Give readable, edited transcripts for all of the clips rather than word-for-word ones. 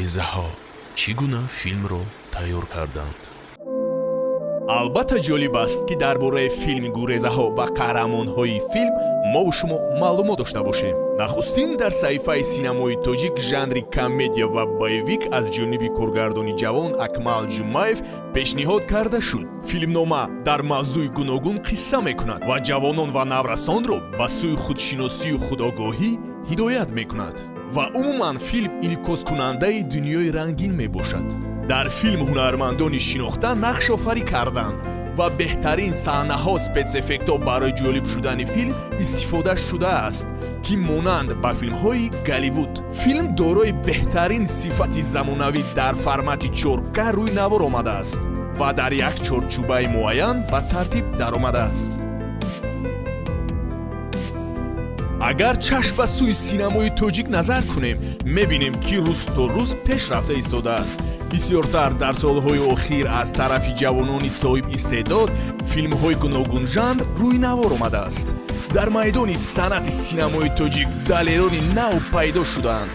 Гурезаҳо чӣ гуна филмро тайёр карданд? Албатта, ҷолиб аст, ки дар бораи филми «Гурезаҳо» ва қаҳрамонҳои филм мову шумо маълумот дошта бошем. Нахустин дар саҳифаи синамои тоҷик жанри комедия ва боевик аз ҷониби коргардони ҷавон Акмал Ҷумаев пешниҳод карда шуд. Филмнома дар мавзӯи гуногун қисса мекунад ва ҷавонон ва наврасонро ба сӯи худшиносию худогоҳӣ ҳидоят мекунад ва умуман филм инъикоскунандаи дунёи рангин мебошад. Дар филм ҳунармандони шинохта нақшофарӣ карданд ва беҳтарин саҳнаҳо, спецэффектҳо барои ҷолиб шудани филм истифода шудааст, ки монанд ба филмҳои Голливуд. Филм дорои беҳтарин сифати замонавӣ дар формати 4К рӯи навор омадааст ва дар як чорчӯбаи муайян ба тартиб даромадааст. Агар чашм ба сӯи синамои тоҷик назар кунем, мебинем, ки рӯз то рӯз пеш рафта истодааст. Бисёртар дар солҳои охир аз тарафи ҷавонони соҳиб истеъдод филмҳои гуногунжанр рӯи навор омадааст. Дар майдони санъати синамои тоҷик далерони нав пайдо шудаанд.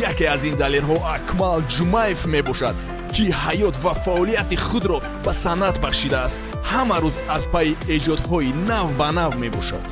Яке аз ин далерҳо Акмал Ҷумаев мебошад, ки ҳаёт ва фаъолияти худро ба санъат бахшидааст, ҳама рӯз аз пайи эҷодҳои нав ба нав мебошад.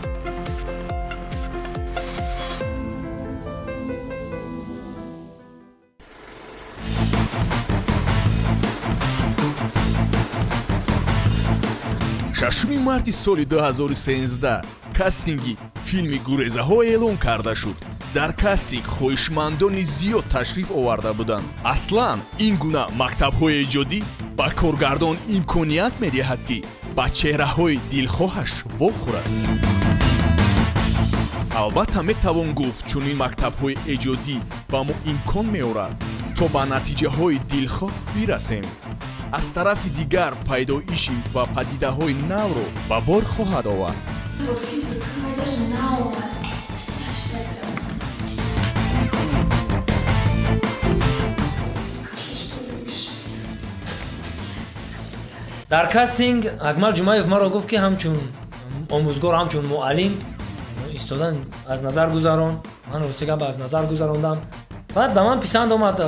6 марти соли 2013 кастинги филми «Гурезаҳо» эълон карда шуд. Дар кастинг хоҳишмандони зиёд ташриф оварда буданд. Аслан ин гуна мактабҳои эҷодӣ ба коргардон имконият медиҳад, ки ба чеҳраҳои дилхоҳаш вохӯрад. Албатта, метавон гуфт, чунин мактабҳои эҷодӣ ба мо имкон меорад, то ба натиҷаҳои дилхоҳ бирасем. Аз тарафи дигар, пайдоиши ва падидаҳои навро ба бор хоҳад овард. Фикр кун, даже наомад. Значит, Скажи, что любишь. Дар кастинг Акмал Ҷумаев маро гуфт, ки ҳамчун омӯзгор, ҳамчун муаллим истодан аз назар гузарон. Ман, рости гап, аз назар гузарондам, баъд ба ман писанд омад.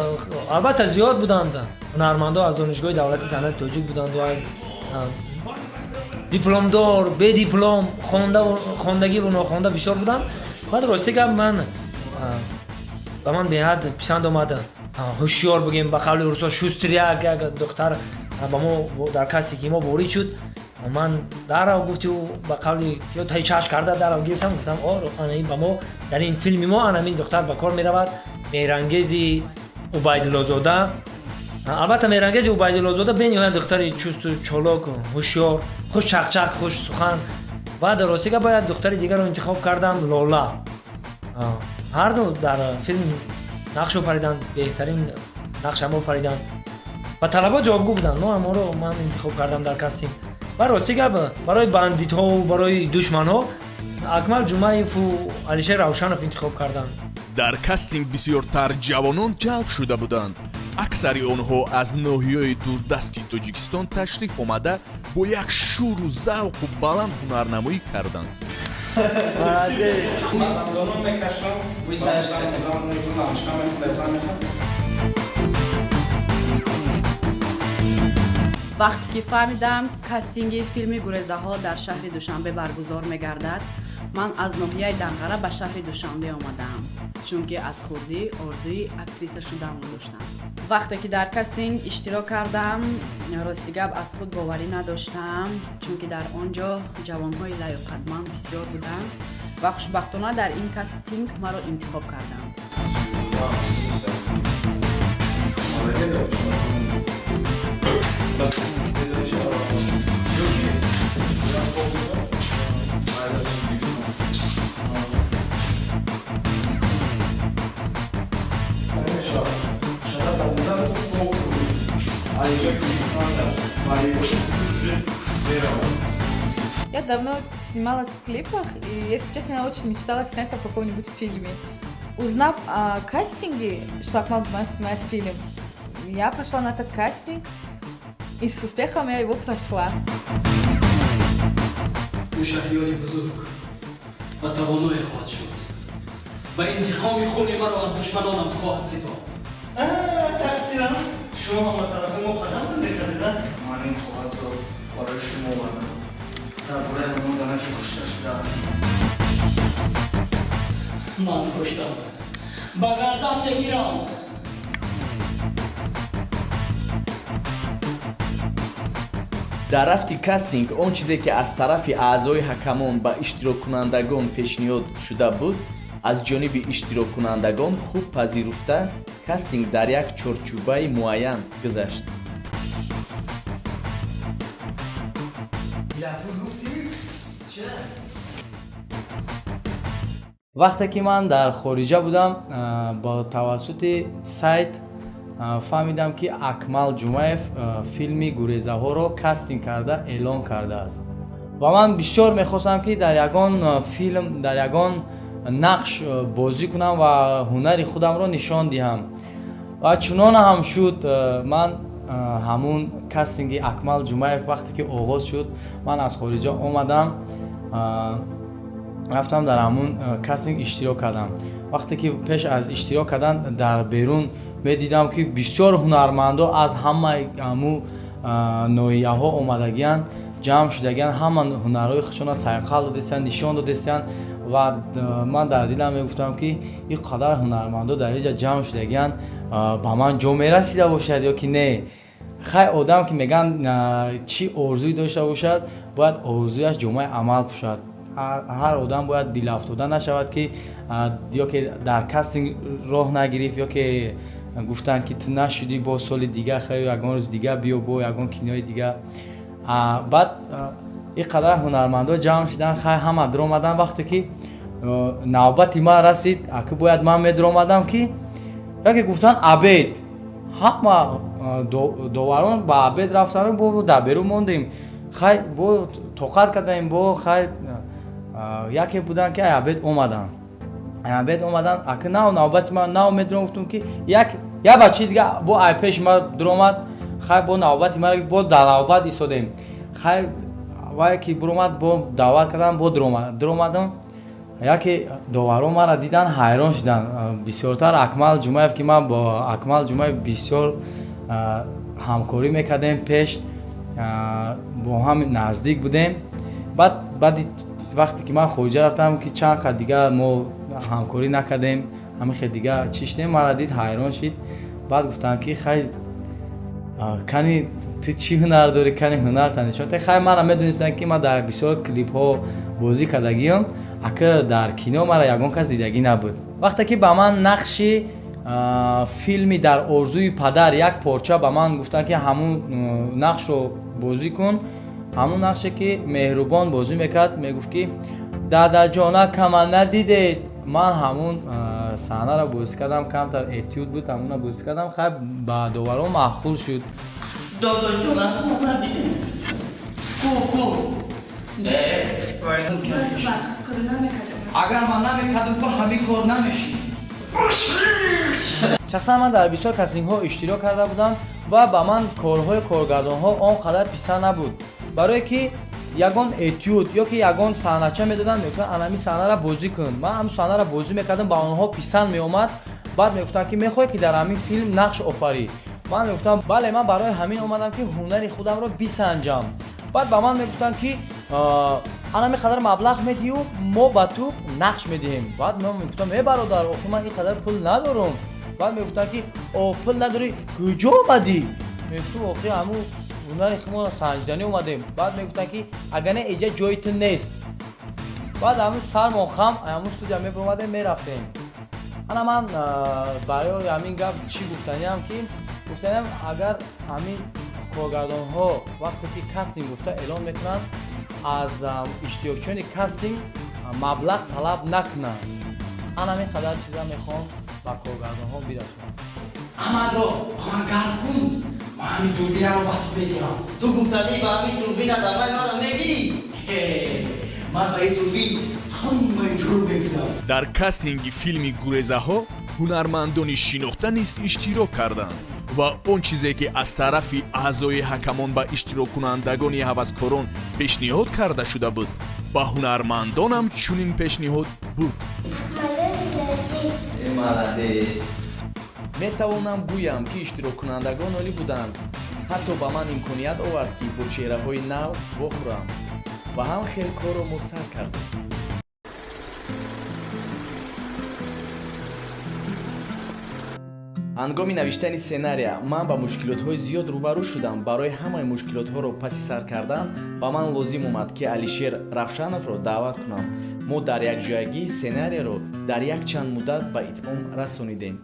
Албатта, зиёд буданд ҳунармандо, аз Донишгоҳи давлати санъати тоҷик буданду, аз дипломдор, бедиплом, хондагиву нохонда бисёр буданд. Баъд, рости гап, ман ба ман беҳад писанд омад, ҳушёр, бигем, ба қавли русо, шустряк як духтар ба мо дар кастинги мо ворид шуд. Ман дарав гуфти ба қавли ё таи чашм карда дарав гирифтам, гуфтам: «О, ана ин ба мо, дар ин филми мо анамин духтар ба кор меравад». Меҳрангези Убайдуллозода. Албатта, Меҳрангези Убайдуллозода бениҳоят духтари чусту чолок, ҳушёр, хуш чақчақ, хуш сухан. Баъд, рости гап, як духтари дигарро интихоб кардам, Лола. Ҳарду дар филм нақш офариданд, беҳтарин нақшам офариданд ва талабот ҷавобгӯ буданд. Мо ҳамонро ман интихоб кардам дар кастинг. Ва, рости гап, барои бандитҳову барои душманҳо Акмал Ҷумаеву Алишер Равшанов интихоб карданд. Дар кастинг бисёртар ҷавонон ҷалб шуда буданд. Аксари онҳо аз ноҳияҳои дурдасти Тоҷикистон ташриф омада, бо як шӯру завқу баланд ҳунарнамоӣ карданд. Дандонам мекашам, лампочка мехӯрам. Вақте ки фаҳмидам, кастинги филми «Гурезаҳо» дар шаҳри Душанбе баргузор мегардад, ман аз ноҳияи Данғара ба шаҳри Душанбе омадаам, чунки аз хурдӣ орзуи актриса шуданро доштам. Вақте ки дар кастинг иштирок кардам, рости гап, аз худ боварӣ надоштам, чунки дар он ҷо ҷавонҳои лаёқатманд бисёр буданд ва хушбахтона дар ин кастинг маро интихоб карданд. Я давно снималась в клипах, и, если честно, я очень мечтала сняться в каком-нибудь фильме. Узнав о кастинге, что Акмал Джумаев снимает фильм, я пошла на этот кастинг, и с успехом я его прошла. Ӯ шаҳриёри бузург ва тавоное хоҳад шуд ва интиқоми хуни маро аз душманонам хоҳад ситод. Тақсирам, шумо ҳама тарафи мо қадам мекардед. Ман ин коғазро барои шумо овардам, дар бораи ҳамон зана, ки кушта шудааст. Ман куштам, ба гардан мегирам. Дар рафти кастинг он чизе, ки аз тарафи аъзои ҳакамон ба иштироккунандагон пешниҳод шуда буд, аз ҷониби иштироккунандагон хуб пазируфта, кастинг дар як чорчӯбаи муайян гузашт. Дилафрӯз гуфтӣ ча? Вақте ки ман дар хориҷа будам, бо тавассути сайт фаҳмидам, ки Акмал Ҷумаев филми «Гурезаҳоро» кастинг карда эълон кардааст ва ман бисёр мехостам, ки дар ягон филм, дар ягон нақш бозӣ кунам ва ҳунари худамро нишон диҳам. Ва чунон ҳам шуд. Ман ҳамун кастинги Акмал Ҷумаев вақте ки оғоз шуд, ман аз хориҷа омадам, рафтам, дар ҳамун кастинг иштирок кардам. Вақте ки пеш аз иштирок кардан дар берун медидам, ки бисёр ҳунармандо аз ҳамаи ҳаму ноҳияҳо омадагиянд, ҷамъ шудагиянд, ҳама ҳунарҳои худшонро сайқал додестиянд, нишон додестиянд. Ва ман дар дилам мегуфтам, ки ин қадар ҳунармандо дар инҷа ҷамъ шудагиянд, ба ман ҷо мерасида бошад ё ки не. Хай, одам ки мегӯянд, чӣ орзуе дошта бошад, бояд орзуяш ҷомаи амал пӯшад. Ҳар одам бояд дилафтода нашавад, ки ё ки дар кастинг роҳ нагирифт, ё ки гуфтанд, ки ту нашудӣ, бо соли дига, хай, ягон рӯз дига биё, бо ягон кинои дига. Баъд ин қадар ҳунармандо ҷамъ шуданд, хай, ҳама даромаданд. Вақте ки навбати ман расид, аки бояд ман медаромадам, ки яке гуфтанд обед. Ҳама доварон ба обед рафтану бо дар берун мондем. Хай, бо тоқат кардаем, бо хай, яке буданд, ки ай обед омаданд, ай обед омаданд. Аки нав навбати ман нав медуром, гуфтум, ки як бачаи дига бо ай пеши ма дуромад. Хай, бо навбати мара бо дар навбат истодем. Хай, вае ки буромад, бо даъват кардам, бо дуромадам. Яке доварон мара дидан, ҳайрон шуданд, бисёртар Акмал Ҷумаев, ки ман бо Акмал Ҷумаев бисёр ҳамкорӣ мекардем, пеш бо ҳам наздик будем. Баъд баъди вақте ки ман хориҷа рафтам, ки чанд қад дигар мо ҳамкорӣ накардем, ҳамин хел дига чӣ шудем, мара дид, ҳайрон шид. Баъд гуфтанд, ки хай, кани ту чӣ ҳунар дорӣ, кани ҳунарта нишон. Хай, мара медонистанд, ки ман дар бисёр клипҳо бозӣ кардагиам, ака дар кино мара ягон кас дидагӣ набуд. Вақте ки ба ман нақши филми «Дар орзуи падар» як порча ба ман гуфтанд, ки ҳамун нақшро бозӣ кун, ҳамун нақше ки Меҳрубон бозӣ мекард, мегуфт, ки дадаҷона, кама надидед. Ман ҳамун саҳнаро бозӣ кардам, камтар этюд буд, ҳамуна бозӣ кардам. Хай, ба доварон маъқул шуд. Дадаҷона, надидед ку ку. Агар ман намекардам, ку ҳамин кор намешид. Шахсан ман дар бисёр кастингҳо иштирок карда будам ва ба ман корҳои коргардонҳо он қадар писанд набуд, барое ки ягон этюд ё ки ягон саҳнача медоданд, мегуфтанд, анами саҳнара бозӣ кун. Ман ҳамн саҳнара бозӣ мекардам, ба онҳо писанд меомад. Баъд мегуфтанд, ки мехоҳӣ, ки дар ҳамин филм нақш офарӣ? Ман мегуфтам, бале, ман барои ҳамин омадам, ки ҳунари худамро бисанҷам. Баъд ба ман мегуфтанд, ки анами қадар маблағ медиҳю мо ба ту нақш медиҳем. Баъд ман мегуфтам, э бародар, охи ман ин қадар пул надорам. Баъд мегуфтанд, ки о, пул надорӣ, куҷо омадӣ? Мегуфтум, охи ҳамун ҳунари худро санҷиданӣ омадем. Баъд мегуфтанд, ки агар не, иҷа ҷои ту нест. Баъд ҳамун сармон хам, ҳамун студия мебуромадем, мерафтем. Ана ман барои ҳамин гап чӣ гуфтаниам, ки гуфтаниам, агар ҳамин коргардонҳо вақте ки кастинг гуфта эълон мекунанд, аз иштирокчиёни кастинг маблағ талаб накунанд. Ана ҳамин қадар чиза мехоҳам ба коргардонҳо бирасонам. Аҳмадро ба ман гарм кун, ман ҳамин дурбинаро ба ту медиҳам. Ту гуфтанӣ, ба ҳамин дурбина давай маро мегирӣ. Ман ба ин дурбин ҳамаи ҷур мебинам. Дар кастинги филми «Гурезаҳо» ҳунармандони шинохта низ иштирок карданд ва он чизе, ки аз тарафи аъзои ҳакамон ба иштироккунандагони ҳаваскорон пешниҳод карда шуда буд, ба ҳунармандонам чунин пешниҳод буд. Молодец. Метавонам гӯям, ки иштироккунандагон олӣ буданд. Ҳатто ба ман имконият овард, ки бо чеҳраҳои нав вохӯрам ва ҳам хел корро мо сар кардем. Ҳангоми навиштани сценария ман ба мушкилотҳои зиёд рӯбарӯ шудам. Барои ҳамаи мушкилотҳоро паси сар кардан ба ман лозим омад, ки Алишер Равшановро даъват кунам. Мо дар якҷоягӣ сценарияро дар якчанд муддат ба итмом расонидем.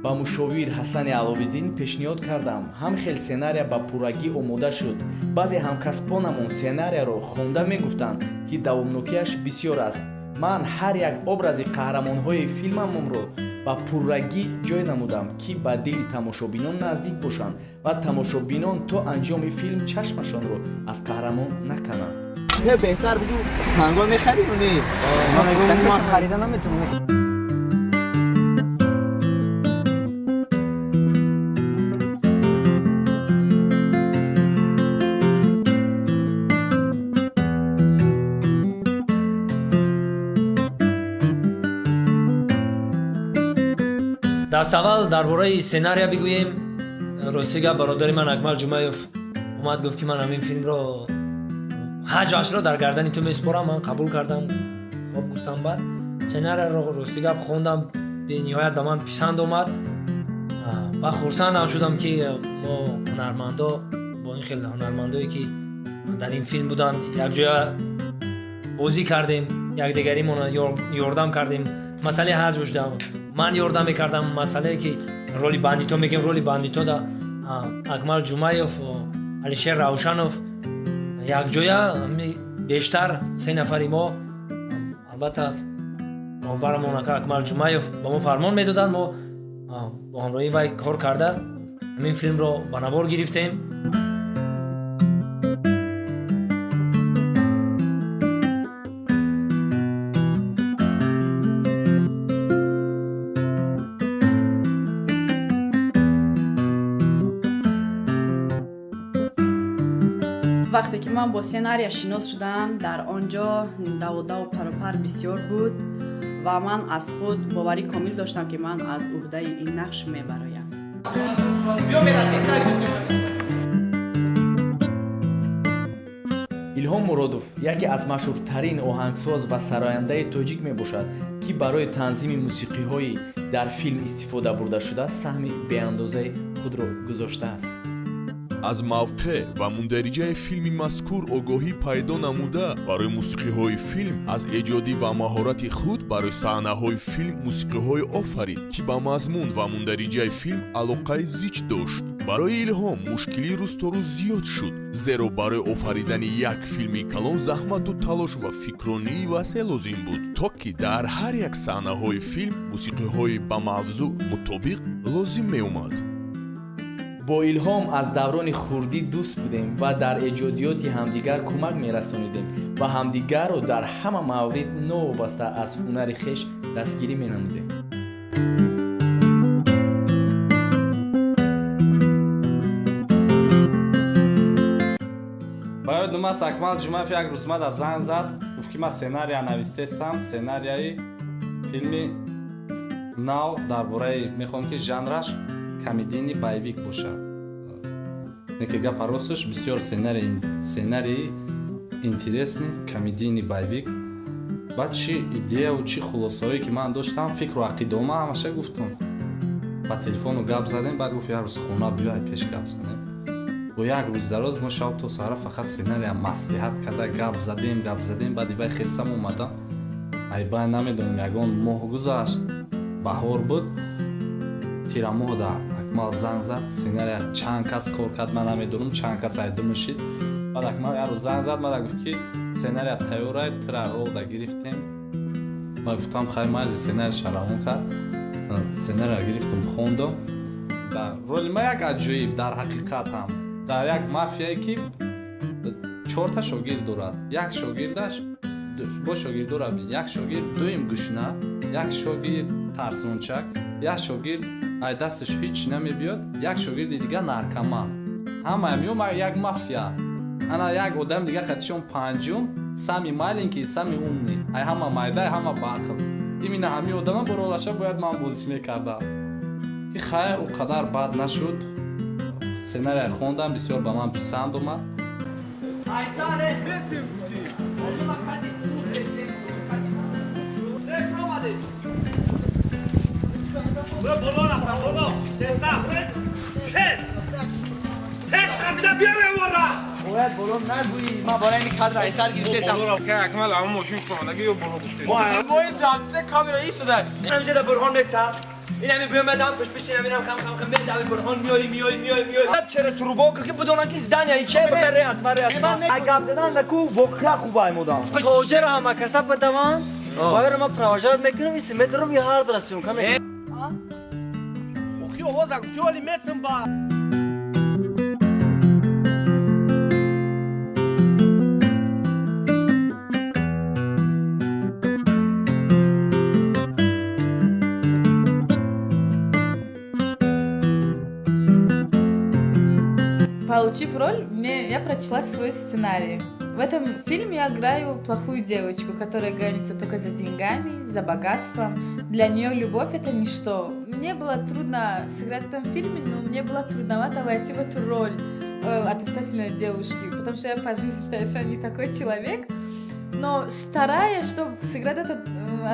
Ба мушовир Ҳасани Аловиддин пешниҳод кардам. Ҳам хел сценария ба пуррагӣ омода шуд. Баъзе ҳамкасбонамон сценарияро хонда мегуфтанд, ки давомнокиаш бисёр аст. Ман ҳар як образи қаҳрамонҳои филмамонро ба пуррагӣ ҷой намудам, ки ба дили тамошобинон наздик бошанд ва тамошобинон то анҷоми филм чашмашонро аз қаҳрамон накананд. Беҳтар бугу, санго мехарӣ ё не? Ман харида наметавонам. Даставвал дар бораи сценария бигӯем. Рости гап, бародари ман Акмал Ҷумаев омад, гуфт, ки ман ҳамин филмро ҳаҷвашро дар гардани ту месупорам. Ман қабул кардам, хоб гуфтам. Баъд сценарияро, рости гап, хондам, бениҳоят ба ман писанд омад ва хурсандам шудам, ки мо ҳунармандо бо ин хел ҳунармандое, ки дар ин филм буданд, якҷоя бозӣ кардем, якдигаримона ёрдам кардем. Масъалаи ҳаҷв шудам, ман ёрдам мекардам. Масъалае, ки роли бандито мегӯем, роли бандито да Акмал Ҷумаев, Алишер Равшанов якҷоя, бештар се нафари мо, албатта роҳбарамон ака Акмал Ҷумаев ба мо фармон медоданд. Мо бо ҳамроҳии вай кор карда, ҳамин филмро ба навор гирифтем. Вақте ки ман бо сценария шинос шудам, дар он ҷо даводаву паропар бисёр буд ва ман аз худ боварӣ комил доштам, ки ман аз уҳдаи ин нақш мебароям. Илҳом Муродов яке аз машҳуртарин оҳангсоз ва сарояндаи тоҷик мебошад, ки барои танзими мусиқиҳои дар филм истифода бурдашуда саҳми беандозаи худро гузоштааст. Аз мавқеъ ва мундариҷаи филми мазкур огоҳӣ пайдо намуда, барои мусиқиҳои филм аз эҷодӣ ва маҳорати худ барои саҳнаҳои филм мусиқиҳое офарид, ки ба мазмун ва мундариҷаи филм алоқаи зич дошт. Барои Илҳом мушкилӣ рӯз то рӯз зиёд шуд, зеро барои офаридани як филми калон заҳмату талош ва фикронии васеъ лозим буд, то ки дар ҳар як саҳнаҳои филм мусиқиҳои ба мавзӯъ мутобиқ лозим меомад. Бо Илҳом аз даврони хурдӣ дӯст будем ва дар эҷодиёти ҳамдигар кӯмак мерасонидем ва ҳамдигарро дар ҳама маврид новобаста аз ҳунари хеш дастгирӣ менамудем. Ба ёдум аст, Акмал Ҷумаев як рӯз мада занг зад, гуфт, ки ман сценария навистесам, сценарияи филми нав дар бораи, мехоҳам, ки жанраш комедийный боевик бошад. Неки гапа росташ, бисёр сценарии интересный комедийный боевик. Баъд чӣ идеяву чӣ хулосаҳое, ки ман доштам, фикру ақидаома ҳамаша гуфтам. Ба телефону гап задем. Баъд гуфт: «Як рӯз хона биёй, пеш гап занем». Бо як рӯз дароз мо шаб то саҳара фақат сценария маслиҳат карда, гап задем, гап задем. Баъди вай хестам, омадам. Айбай, намедонам, ягон моҳ гузашт, баҳор буд, тирамоҳ да Акмал занг зад. Сценария чанд кас кор кард, ман намедонам, чанд кас айдум шид. Баъд Акмал як рӯз занг зад, мада гуфт, ки сценария тайёрай, тира ролда гирифтем. Ман гуфтам: «Хай, майли». Сценарияша равон кард, сценария гирифтам, хондам. Дар роли ман як аҷоиб, дар ҳақиқат ҳам дар як мафияе, ки чорта шогирд дорад, як шогирдаш бо шогирдора бин, як шогирд дуюм гушна, як шогирд тарсончак, як шогирд ай дасташ ҳеҷ намебиёд, як шогирди дигар наркоман. Ҳамаям ё як мафия. Ана як одами дигар қатишон, панҷум, самый маленький, самый умный, ай ҳама майда, ай ҳама баақл. Именно ҳамин одама бо ролаша бояд ман бозӣ мекардам. Ки хай, ӯ қадар бад нашуд. Сценария хондам, бисёр ба ман писанд омад. Бояд боло нагӯӣ, ман барои ин кадр айсар гирифтесам. Акмал, ҳамон мошин фурӯхтагӣ ё боло гуфтед? Вои замсе камера истода. Ҳамиҷа да Бурҳон неста. Ин ҳами биёмадам пеш пеш ҳаминам кам кам кам медави Бурҳон миёи миёи миёи миёи. Чера труба ки бидонан ки здания и че баре аст баре аст. Ай гап задан наку воқеа хуб ай модам. Тоҷира ҳама каса бидаван. Вайра ман провожать мекунам, и медарам и ҳар дара съёмка мекунам. Охи овоза гуфти вали метм ба. Получив роль, я прочла свой сценарий. В этом фильме я играю плохую девочку, которая гонится только за деньгами, за богатством. Для нее любовь — это ничто. Мне было трудно сыграть в этом фильме, но мне было трудновато войти в эту роль отрицательной девушки, потому что я по жизни совершенно не такой человек. Но стараясь, чтобы сыграть эту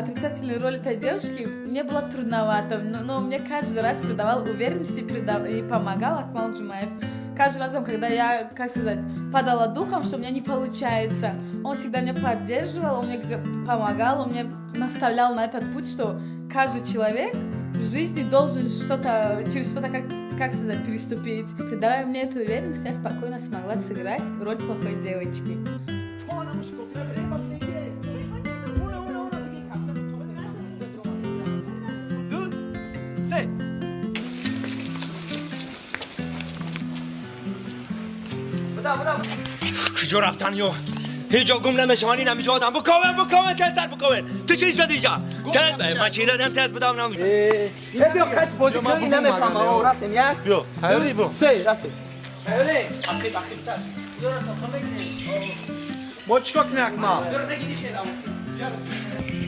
отрицательную роль этой девушки, мне было трудновато. Но мне каждый раз придавал уверенность и помогал Акмал Джумаев. Каждый раз, когда я, как сказать, падала духом, что у меня не получается, он всегда меня поддерживал, он мне помогал, он мне наставлял на этот путь, что каждый человек в жизни должен что-то, через что-то, как сказать, переступить. Придавая мне эту уверенность, я спокойно смогла сыграть роль плохой девочки. کجا رفتن یو؟ هیچ جا گم نمیشم، این همینجا آدم بکاون بکاون تستر بکاون. تو چی زدی اینجا؟ من چی دادم تست بدم نم. بیا کس بازی کنی نمیفهمم. رفتیم یک. بیا. تیاری برو. سه رفتیم. تیاری. عقیب عقیب تر. یارو تا خمه. ما چیکار کنیم اکمال؟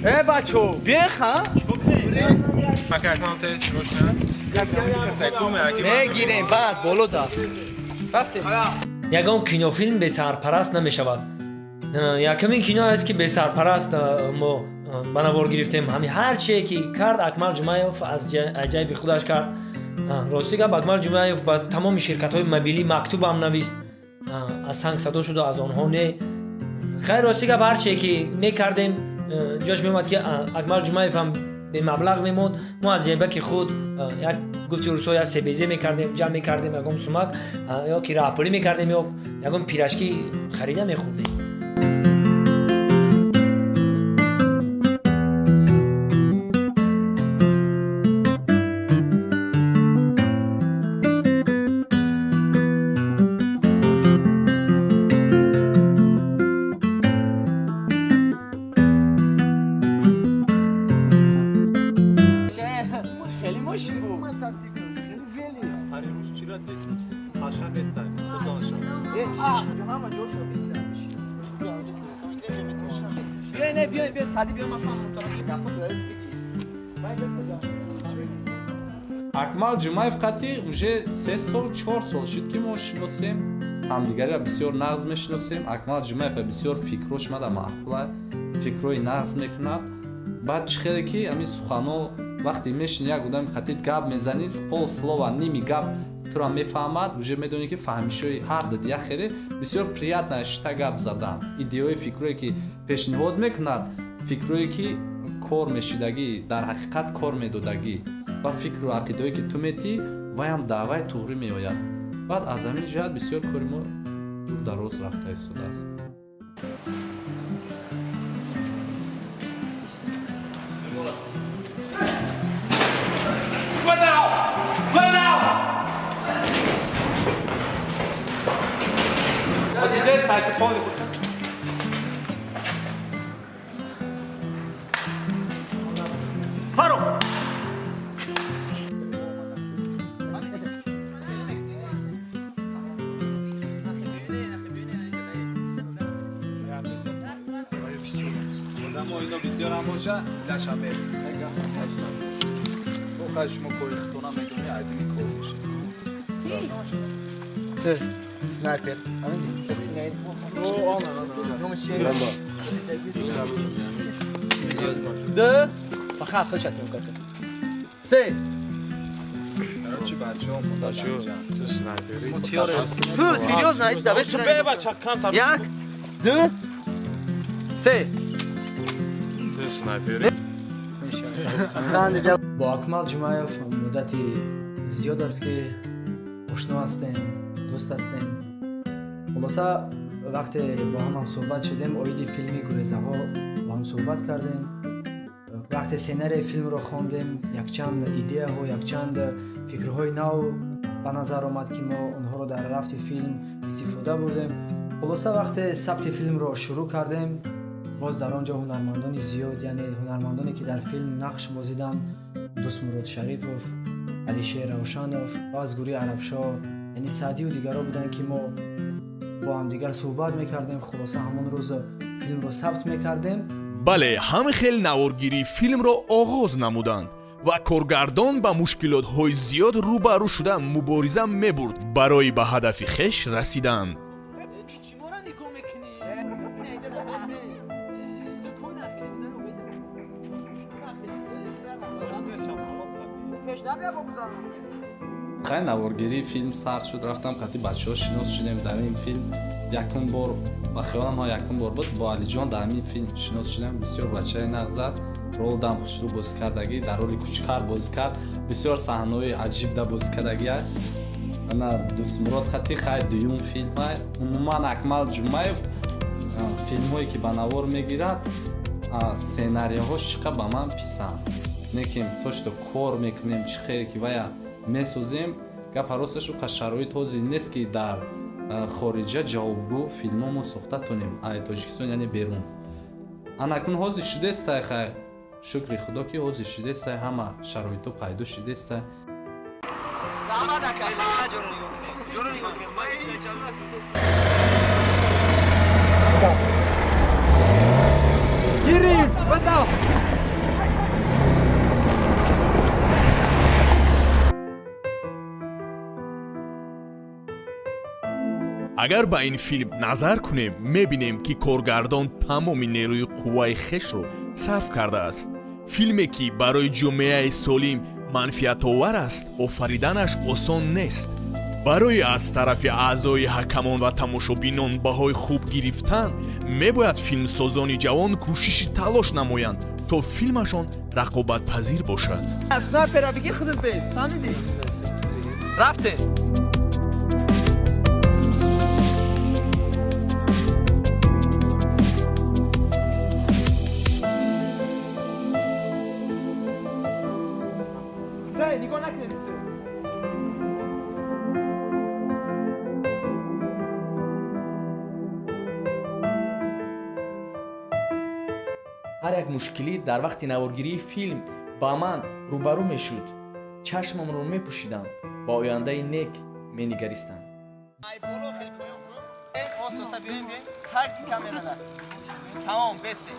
ای بچو بیخ ها؟ چیکار کنیم؟ مکه اکمال تست روشن. میگیریم بعد بالا دا. رفتیم. Ягон кинофилм бесарпараст намешавад. Якумин кино аст, ки бесарпараст мо ба навор гирифтем. Ҳами ҳар чие ки кард, Акмал Ҷумаев аз аҷайби худаш кард. Рости гап, Акмал Ҷумаев ба тамоми ширкатҳои мобилӣ мактубам навист, аз санг садо шуда, аз онҳо не. Хайр, рости гап, ҳар чие ки мекардем, ҷош меомад, ки Акмал Ҷумаев ҳам бемаблағ мемонд. Мо аз ҷайбаки худ як гуфти русо як себезе мекардем, ҷамъ мекардем ягон сумак ё ки раҳпулӣ мекардем ё ягон пирашки харида мехӯрдем. Акмал Ҷумаев қатъи уже 3 сол, 4 сол шуд, ки мо шиносем, ҳамдигарро бисёр нағз мешиносем. Акмал Ҷумаева бисёр фикрош мада маъқула, фикрҳои нағз мекунад. Баъд чӣ хеле ки ҳамин суханҳо вақте мешини як одами қатъи гап мезанӣ, полслова ними гап туро мефаҳмад, уже медонӣ, ки фаҳмишҳои ҳар дуд як хеле бисёр приятно шита гап задан. Идеяҳои фикрое ки пешниҳод мекунад, фикрое ки кор мешидагӣ, дар ҳақиқат кор медодагӣ ва фикру ақидаое ки ту метӣ, ваям даъваи туғрӣ меояд. Баъд аз ҳамин ҷиҳат бисёр кори мо дур дароз рафта истодааст. Охай шумо кори худтона медонӣ, айдини кор мешед. Ту снайпер. Ду фақат худш аст мекунад. Се. Короче, бачаҳо Бачаҳо, ту снайпери. Ту серьёзно, иста бес. Бача, камтар. Як, ду, се. Ту снайпери. Бо Акмал Ҷумаев муддати зиёд аст, ки ошно ҳастем, дӯст ҳастем. Хулоса, вақте бо ҳам ҳамсӯҳбат шудем, оиди филми «Гурезаҳо» бо ҳам суҳбат кардем. Вақте сценарияи филмро хондем, якчанд идеяҳо, якчанд фикрҳои нав ба назар омад, ки мо онҳоро дар рафти филм истифода бурдем. Хулоса, вақте сабти филмро шурӯъ кардем, боз дар он ҷо ҳунармандони зиёд, яъне ҳунармандоне, ки дар филм нақш бозиданд, Дӯстмурод Шарипов, Алишер Равшанов ва аз гурӯҳи Арабшоҳ, яъне Саъдию дигарро буданд, ки мо бо ҳамдигар суҳбат мекардем. Хулоса, ҳамон рӯз филмро сабт мекардем. Бале, ҳамин хел наворгирии филмро оғоз намуданд ва коргардон ба мушкилотҳои зиёд рӯбарӯ шуда мубориза мебурд барои ба ҳадафи хеш расидан. Чимора нигоҳ мекунӣ? Ина инҷа да бесе. Ту кӯ нахели бизан обезе. Пеш набия бо бизан. Хай, наворгирии филм сар шуд, рафтам, қати бачаҳо шинос шудем. Дар ин филм якум бор, ба хиёлам ҳа, якум бор буд, бо Алиҷон дар ҳамин филм шинос шудем. Бисёр бачаи нағзад, ролдам хушрӯ бозӣ кардагӣ, дар роли кучкар бозӣ кард, бисёр саҳнаҳои аҷиб да бозӣ кардагия. Ана Дӯстмурод хати хай дуюм филма. Умуман, Акмал Ҷумаев филмҳое ки ба навор мегирад, сценарияҳош чӣ қадр ба ман писанд не, ки то что кор мекунем, чӣ хеле ки вая месозем. Гапа росташ, уқа шароит ҳозир нест, ки дар хориҷа ҷавобгӯ филмҳо мо сохта тонем, ай Тоҷикистон, яъне берун. Анакун ҳозир шудестай, хай, шукри Худо, ки ҳозир шудестай, ҳама шароитҳо пайдо шудестай. Раҳмат ака, ҷоро нигоҳ кунед. Ҷоро нигоҳ кунед. Ман Гирифт, бадав. Агар ба ин филм назар кунем, мебинем, ки коргардон тамоми нерӯи қувваи хешро сарф кардааст. Филме, ки барои ҷомеаи солим манфиатовар аст, офариданаш осон нест. Барои аз тарафи аъзои ҳакамон ва тамошобинон баҳои хуб гирифтан, мебояд филмсозони ҷавон кӯшиши талош намоянд, то филмашон рақобатпазир бошад. Снайпера бигир, худат бе. Фаҳмидӣ? Рафтем. Се, нигоҳ накунед, се. Ҳар як мушкилӣ дар вақти наворгирии филм ба ман рӯбарӯ мешуд, чашмамро мепӯшидам, ба ояндаи нек менигаристам. Ай боло хеле поён фурӯ. Ососа биёем, биёем. Так камерада. Тамом, бесе.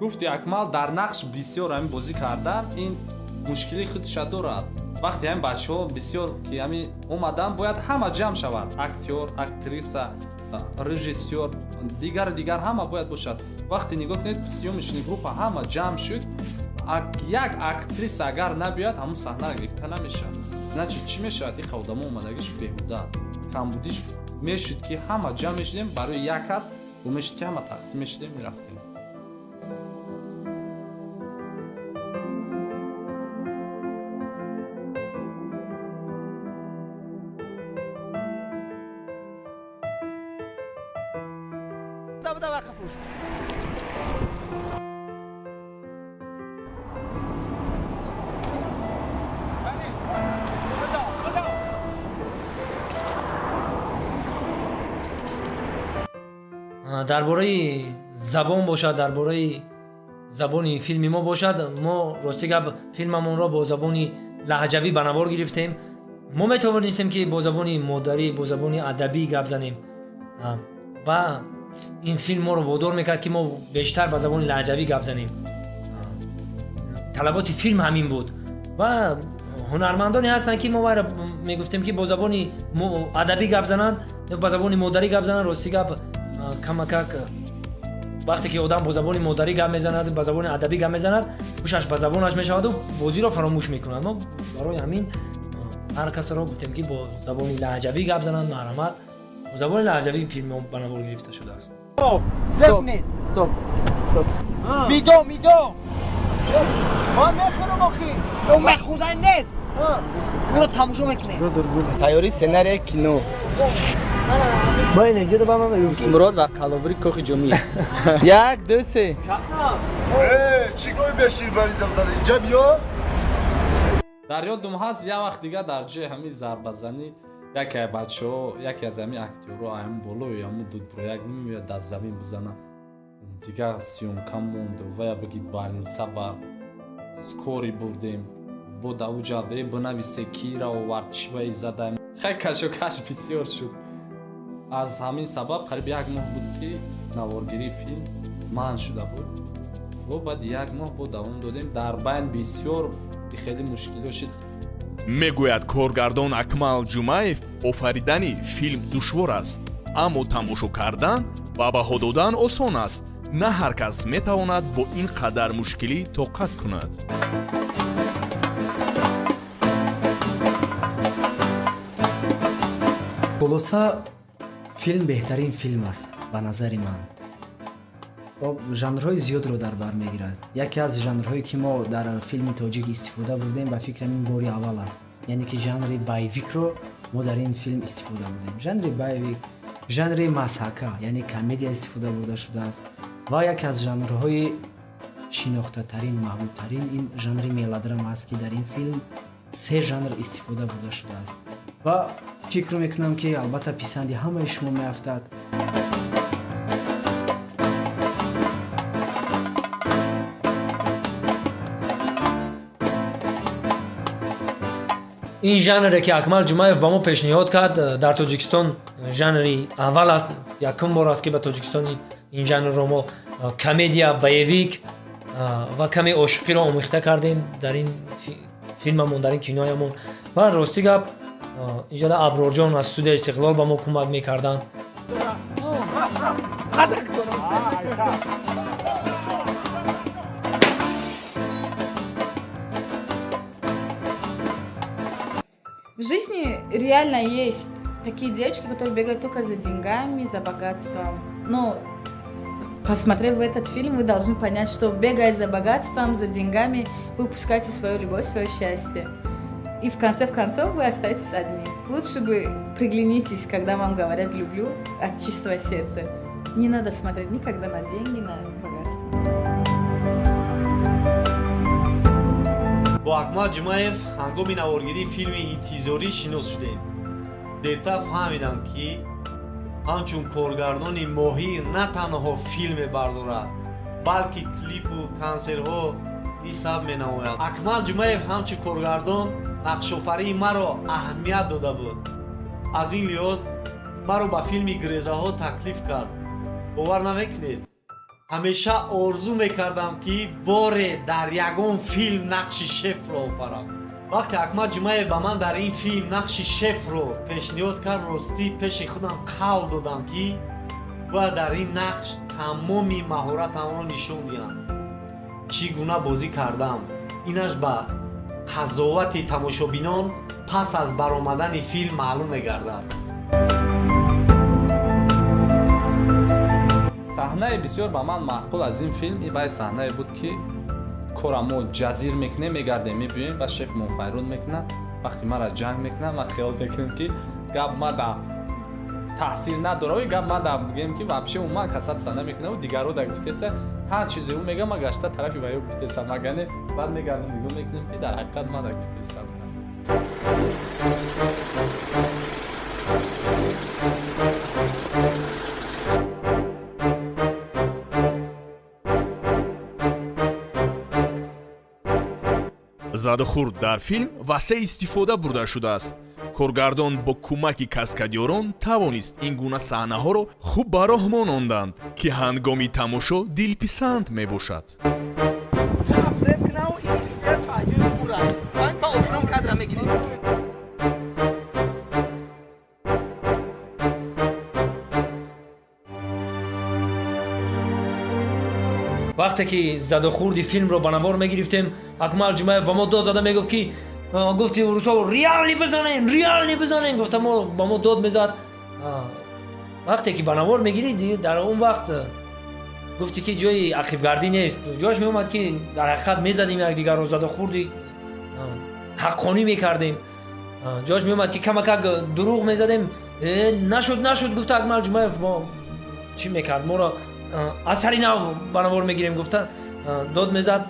Гуфти Акмал, дар нақш бисёр ҳамин бозӣ кардан, ин мушкили худша дорад. Вақте ҳамин бачаҳо бисёр ки ҳамин омадан, бояд ҳама ҷамъ шавад: актёр, актриса, режиссёр, дигару дигар, ҳама бояд бошад. Вақте нигоҳ кунед, съёмочный группа ҳама ҷамъ шуд, як актриса агар набиёяд, ҳамун саҳнара гирифта намешавад. Значит, чӣ мешавад? Иха одамо омадагиш беҳуда, камбудиш мешуд, ки ҳама ҷамъ мешудем барои як кас, мешуд, ки ҳама тақсим мешудем, мерафтем. Да, вақф. Дар бораи забон бошад, дар бораи Забони филми мо бошад. Мо, рости гап, филмамонро бо забони лаҳҷавӣ ба навор гирифтем. Мо метавонистем, ки бо забони модарӣ, бо забони адабӣ гап занем, ва ин филм моро водор мекард, ки мо бештар ба забони лаҳҷавӣ гап занем. Талаботи филм ҳамин буд ва ҳунармандоне ҳастанд, ки мо вайро мегуфтем, ки бо забони адабӣ гап зананд ё ба забони модарӣ гап зананд. Рости гап, камакак вақте ки одам бо забони модарӣ гап мезанад, ба забони адабӣ гап мезанад, ҳушаш ба забонаш мешаваду бозиро фаромӯш мекунад. Мо барои ҳамин ҳар касро гуфтем, ки бо забони лаҳҷавӣ гап зананд. Марҳамат, бо забони лаҳҷавӣ филм ба навор гирифта шудааст. Стоп, стоп. Мидо, мидо. Ман мехӯрам охи. Мехӯрдан нест. Уро тамошо мекунем. Тайёрии сценария кино. Дусмурод ва қаловури кохи ҷомӣ. Як, ду, се. Чӣ гои бешир баридам зада? Инҷа биё. Дар ёдум ҳаст, як вақт дига дар ҷои ҳамин зарбазанӣ яке бачаҳо, яке аз ҳамин актёрҳо ҳамин болои ҳамун дудбурояк меояд, дар замин бизана, дигар съёмка монд. Вая биги больница ба скорый бурдем, бо давуҷа э бинависе кира овард, чӣ ба изадаем. Хай, кашокаш бисёр шуд. Аз ҳамин сабаб қариб як моҳ буд, ки наворгирии филм манъ шуда буд. Бо баъди як моҳ бо давом додем. Дар байн бисёр хеле мушкило шуд. Мегӯяд коргардон Акмал Ҷумаев, офаридани филм душвор аст, аммо тамошо кардан ва баҳо додан осон аст. На ҳар кас метавонад бо ин қадар мушкилӣ тоқат кунад. Хулоса, филм беҳтарин филм аст ба назари ман. Жанрҳои зиёдро дар бар мегирад. Яке аз жанрҳое, ки мо дар филми тоҷик истифода бурдем, ба фикрам, ин бори аввал аст, яъне ки жанри боевикро мо дар ин филм истифода бурдем. Жанри боевик, жанри мазҳака, яъне комедия истифода бурда шудааст ва яке аз жанрҳои шинохтатарин, маҳбубтарин ин жанри мелодрама аст, ки дар ин филм се жанр истифода бурда шудааст ва фикр мекунам, ки албатта писанди ҳамаи шумо меафтад. Ин жанре, ки Акмал Ҷумаев ба мо пешниҳод кард, дар Тоҷикистон жанри аввал аст. Якум бор аст, ки ба Тоҷикистон ин жанрро мо комедия, боевик ва каме ошиқиро омехта кардем дар ин филмамон, дар ин киноямон. Ва рости гап, инҷода Аброрҷон аз студияи Истиқлол ба мо кӯмак мекарданд. В жизни реально есть такие девочки, которые бегают только за деньгами, за богатством. Но, посмотрев этот фильм, вы должны понять, что, бегая за богатством, за деньгами, вы упускаете свою любовь, свое счастье. И в конце концов вы остаетесь одни. Лучше бы приглянитесь, когда вам говорят «люблю» от чистого сердца. Не надо смотреть никогда на деньги, на богатство. Бо Акмал Ҷумаев ҳангоми наворгирии филми Интизорӣ шинос шудем. Дертар фаҳмидам, ки ҳамчун коргардони моҳир на танҳо филм мебардорад, балки клипу консертҳо низ сабт менамояд. Акмал Ҷумаев ҳамчун коргардон нақшофарии маро аҳамият дода буд. Аз ин лиҳоз маро ба филми Гурезаҳо таклиф кард. Бовар намекунед, ҳамеша орзу мекардам, ки боре дар ягон филм нақши шефро офарам. Вақте Акмал Ҷумаев ба ман дар ин филм нақши шефро пешниҳод кард, ростӣ, пеши худам қавл додам, ки бояд дар ин нақш тамоми маҳоратамро нишон диҳам. Чӣ гуна бозӣ кардам, инаш ба қазовати тамошобинон пас аз баромадани филм маълум мегардад. Саҳнаи бисёр ба ман маъқул аз ин филм вай саҳнае буд, ки кора мо ҷазир мекунем, мегардем, мебиёем ба шеф муфайрон мекунад. Вақте мара ҷанг мекунад, ман хиёл мекунем, ки гап мада таҳсил надора, ой гап мада бигем, ки вообще умуман касатса намекунад. Дигаро да гуфтеса, ҳар чизе ӯ мега, ма гашта тарафи ваё гуфтеса магане. Баъд мегардем, нигоҳ мекунем, ки дар ҳақиқат мада гуфтеса. Задухӯрд дар филм васеъ истифода бурда шудааст. Коргардон бо кӯмаки каскадёрон тавонист ин гуна саҳнаҳоро хуб ба роҳ мононданд, ки ҳангоми тамошо дилписанд мебошад. Вақте ки задухӯрди филмро ба навор мегирифтем, Акмал Ҷумаев ба мо дод зада мегуфт, ки гуфти русо, реально бизанем, реально бизанем, гуфта мо ба мо дод мезад. Вақте ки ба навор мегирӣ, дар он вақт гуфти ки ҷои ақибгардӣ нест, ҷош меомад, ки дар ҳақиқат мезадем якдигарро, задухӯрди ҳаққонӣ мекардем. Ҷош меомад, ки камакак дурӯғ мезадем. Нашуд, нашуд, гуфта Акмал Ҷумаев мо чӣ мекард, моро аз сари нав ба навор мегирем, гуфта дод мезад.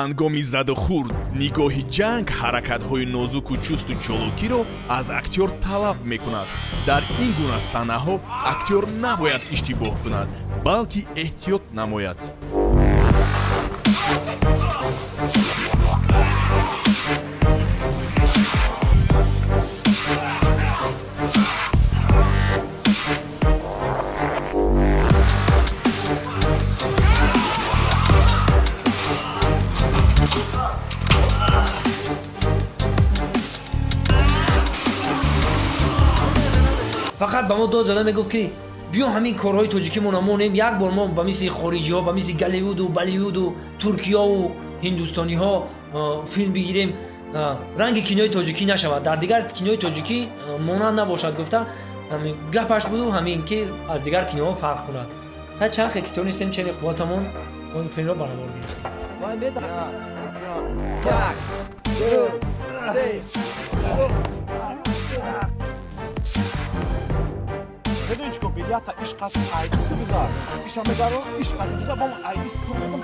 Ҳангоми задухӯрд нигоҳи ҷанг ҳаракатҳои нозуку чусту чолокиро аз актёр талаб мекунад. Дар ин гуна саҳнаҳо актёр набояд иштибоҳ кунад, балки эҳтиёт намояд. Фақат ба мо дод зада мегуфт, ки биё, ҳамин корҳои тоҷикимона монем, як бор мо ба мисли хориҷиҳо, ба мисли Голливуду, Болливуду, туркиёву ҳиндустониҳо филм бигирем, ранги кинои тоҷикӣ нашавад, дар дигар кинои тоҷикӣ монанд набошад, гуфта гапаш буду ҳамин ки аз дигар киноҳо фарқ кунад. Чанд хе ки тонистем, чени қувватамон, мо ин филмро ба навор гирифтем. Медони чӣ кор, бедията ишқат айбиси бизар, иша мегаро, ишқат бизар, бо айбиси ту мегум.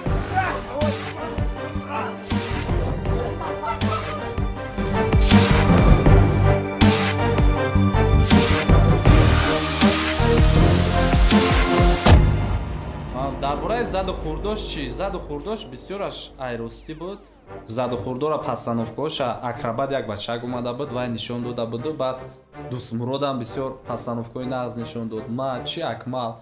Дар бораи заду хӯрдош чӣ? Заду хӯрдош бисёраш айростӣ буд. Заду хӯрдора постановкаоша акробат як бачак омада буд, вай нишон дода буду, баъд Дӯстмуродам бисёр постановкаҳои нағз нишон дод. Ма чи, Акмал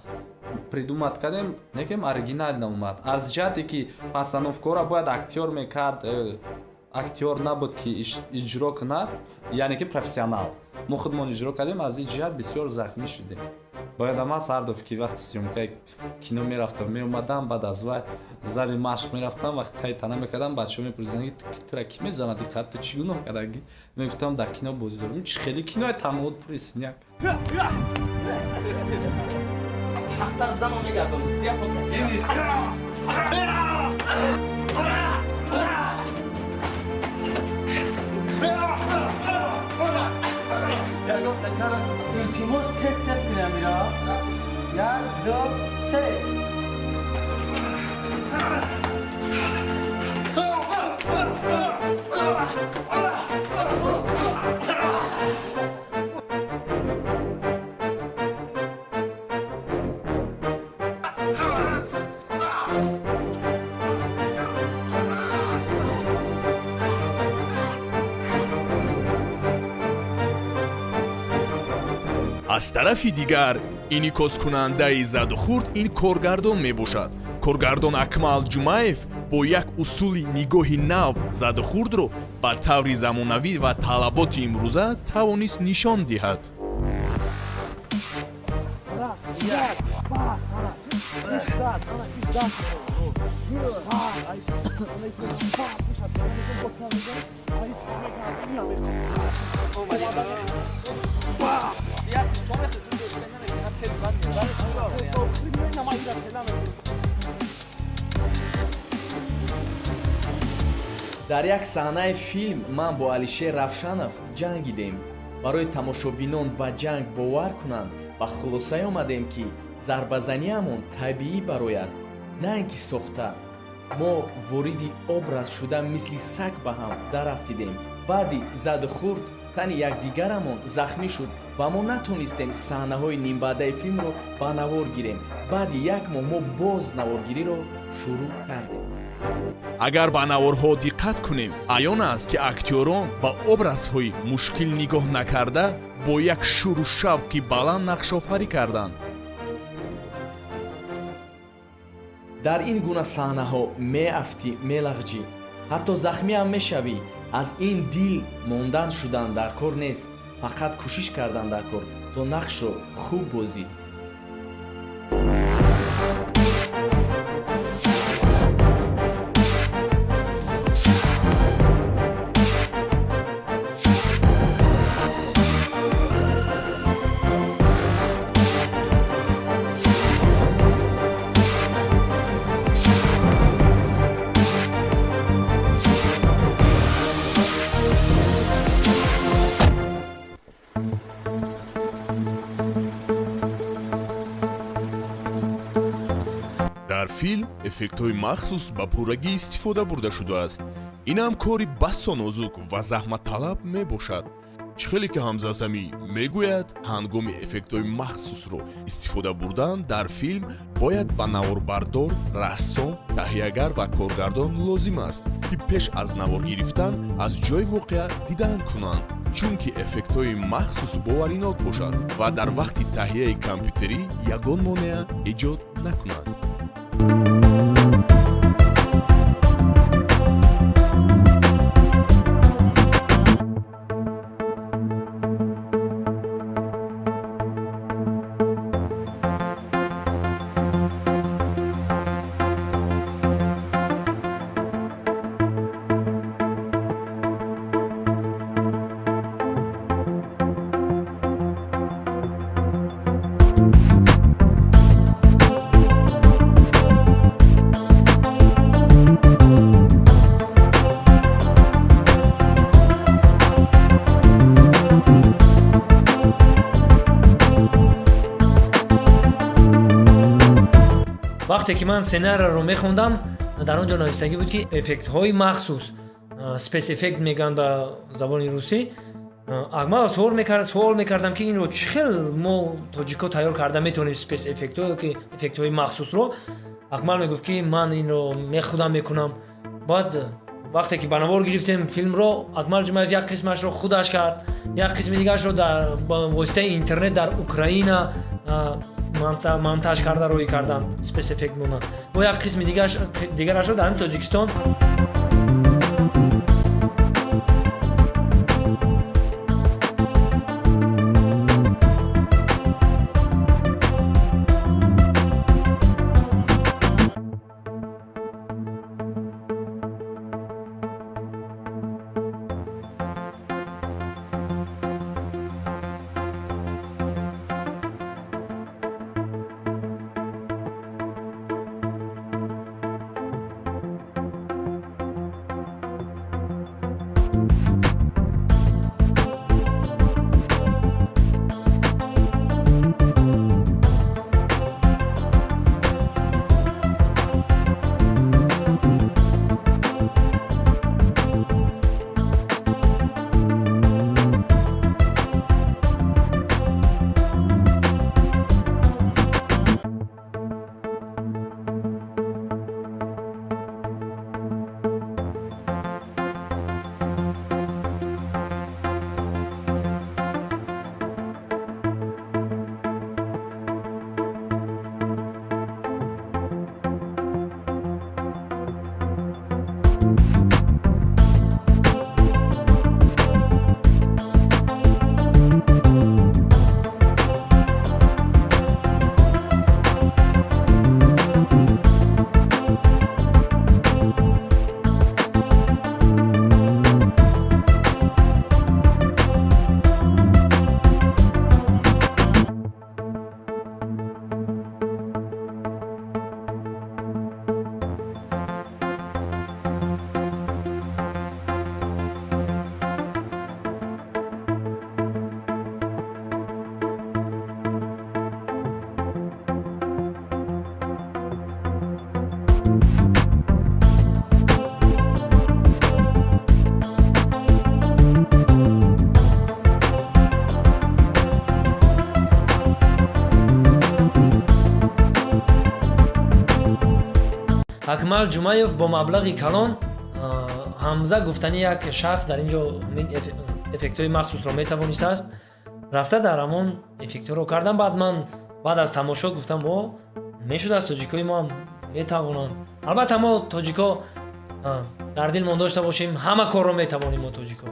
придумать кардем, некем оригинально омад. Аз ҷиҳате ки постановкаҳоро бояд актёр мекард, актёр набуд, ки иҷро кунад, яъне ки профессионал. Мо худмон иҷро кардем, аз ин ҷиҳат бисёр захмӣ шудем. Бояд ман сардов ки вақти съёмкаи кино мерафтам, меомадам, баъд аз вай зали машқ мерафтам, вақти таи тана мекардам, бачаҳо мепурсиданд, ки тура кӣ мезанад, диққат, ту чӣ гуноҳ кардагӣ? Мегуфтам, дар кино бозӣ дорам. Чӣ хеле кинои танҳо пури синяк. Сахтар замон мегардон. Илтимос, тез тез кунем ира. Як, ду, се. Аз тарафи дигар, инъикоскунандаи задухӯрд ин коргардон мебошад. Коргардон Акмал Ҷумаев бо як усули нигоҳи нав задухӯрдро ба таври замонавӣ ва талаботи имрӯза тавонист нишон диҳад. Дар як саҳнаи филм ман бо Алишер Равшанов ҷангидем. Барои тамошобинон ба ҷанг бовар кунанд, ба хулосае омадем, ки зарбазаниамон табиӣ барояд, на ин ки сохта. Мо вориди образ шуда, мисли саг ба ҳам дарафтидем. Баъди заду хурд тани якдигарамон захмӣ шуд ва мо натонистем саҳнаҳои нимбаъдаи филмро ба навор гирем. Баъди як моҳ мо боз наворгириро шурӯъ кардем. Агар ба наворҳо диққат кунем, аён аст, ки актёрон ба образҳои мушкил нигоҳ накарда, бо як шӯру шавқи баланд нақшофарӣ карданд. Дар ин гуна саҳнаҳо меафтӣ, мелағҷӣ, ҳатто захмиам мешавӣ. Аз ин дил мондан шудан дар кор нест, фақат кӯшиш кардан дар кор, то нақшро хуб бозӣ. Дар филм эффектҳои махсус ба пуррагӣ истифода бурда шудааст. Инам кори басо нозук ва заҳматталаб мебошад. Чӣ хеле ки Ҳамза Асамӣ мегӯяд, ҳангоми эффектҳои махсусро истифода бурдан дар филм бояд ба наворбардор, рассом, таҳиягар ва коргардон лозим аст, ки пеш аз навор гирифтан аз ҷои воқеа дидан кунанд, чунки эффектҳои махсус боваринок бошад ва дар вақти таҳияи компютерӣ ягон монеа эҷод накунад. Вақте ки ман сценарияро мехондам, дар он ҷо навистагӣ буд, ки эффектҳои махсус, спецэффект мегӯянд ба забони русӣ. Акмал суол мекардам, ки инро чӣ хел мо тоҷикҳо тайёр карда метавонем, спецэффектҳо, ки эффектҳои махсусро. Акмал мегуфт, ки ман инро мехудам мекунам. Баъд вақте ки ба навор гирифтем филмро, Акмал Ҷумаев як қисмашро худаш кард, як қисми дигарашро ба воситаи интернет дар Украина монтаж карда рӯй карданд, спецэффект монанд, бо як қисми дигарашро дар Тоҷикистон. Акмал Ҷумаев бо маблағи калон Ҳамза гуфтани як шахс дар ин ҷо эффектҳои махсусро метавонистааст, рафта дар ҳамон эффектҳоро кардам. Баъд ман баъд аз тамошо гуфтам, о мешудааст, тоҷикои мо ҳам метавонанд. Албатта, мо тоҷико дар дилмон дошта бошем, ҳама корро метавонем мо тоҷико.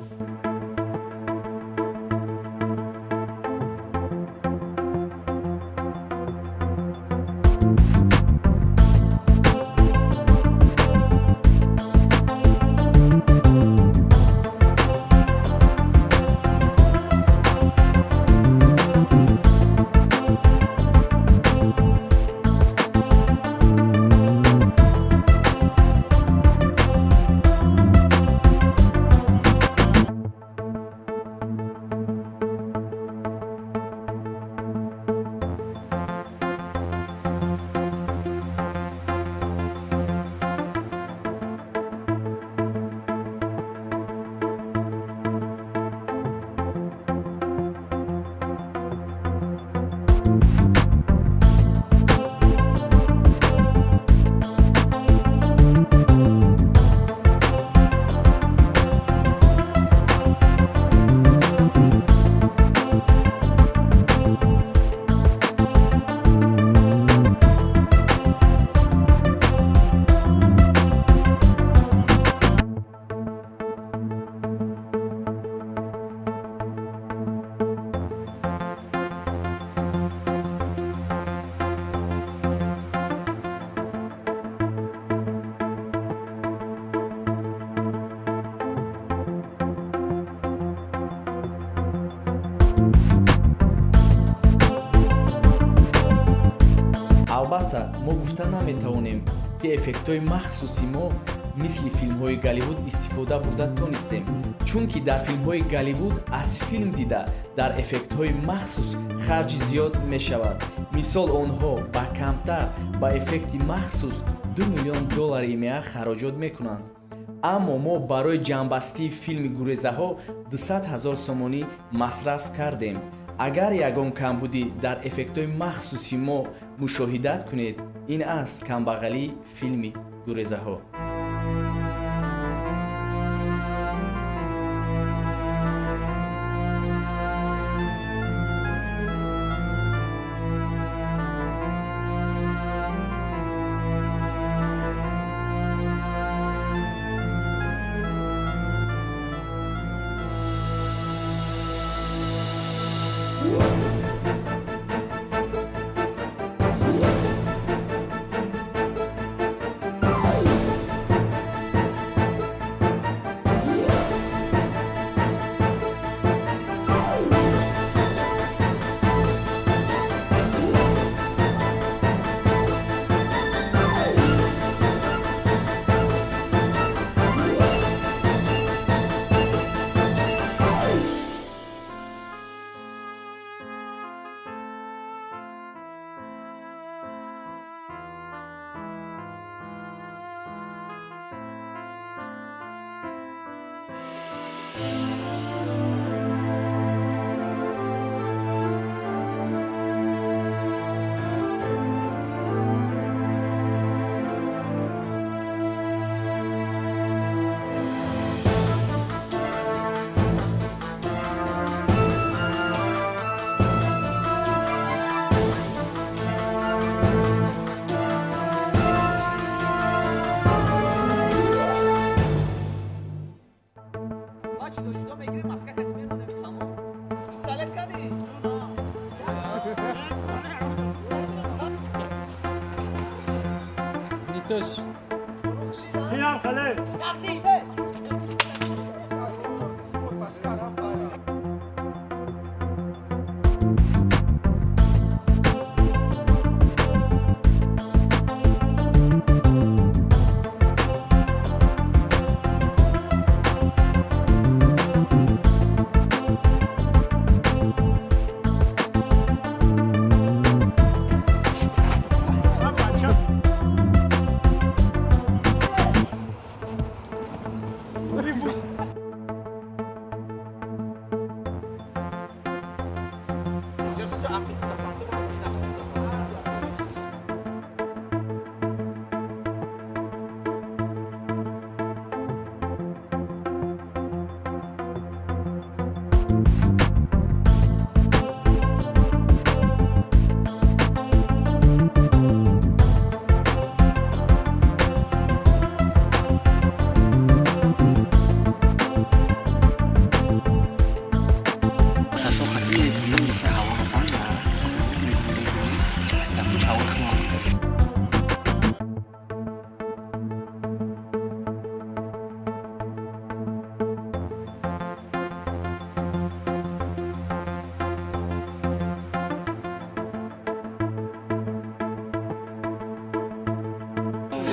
Албатта, мо гуфта наметавонем, ки эффектҳои махсуси мо мисли филмҳои Голливуд истифода бурда тонистем, чунки дар филмҳои Голливуд аз филм дида дар эффектҳои махсус харҷи зиёд мешавад. Мисол, онҳо ба камтар ба эффекти махсус 2 миллион доллари ИМА хароҷот мекунанд. Аммо мо барои ҷамъбастии филми «Гурезаҳо» 200 ҳазор сомонӣ масраф кардем. Агар ягон камбудӣ дар эффектҳои махсуси мо мушоҳидат кунед, ин аст камбағалии филми «Гурезаҳо».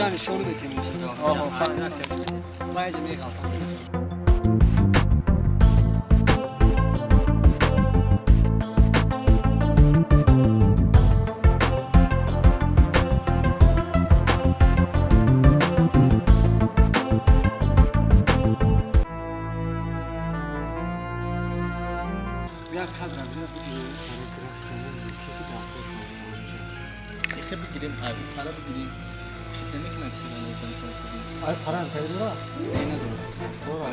Тура нишону метем. Ман инҷа меғалтам. Як кадр ҳамҷа бигирем, барои графика мумкин ки дар кор Ихе бигирем, ай пара бигирем. Хит намекунам, ки сигаретам тамошо. Ай пара ҳам тари дора? Не, надорад. Дора.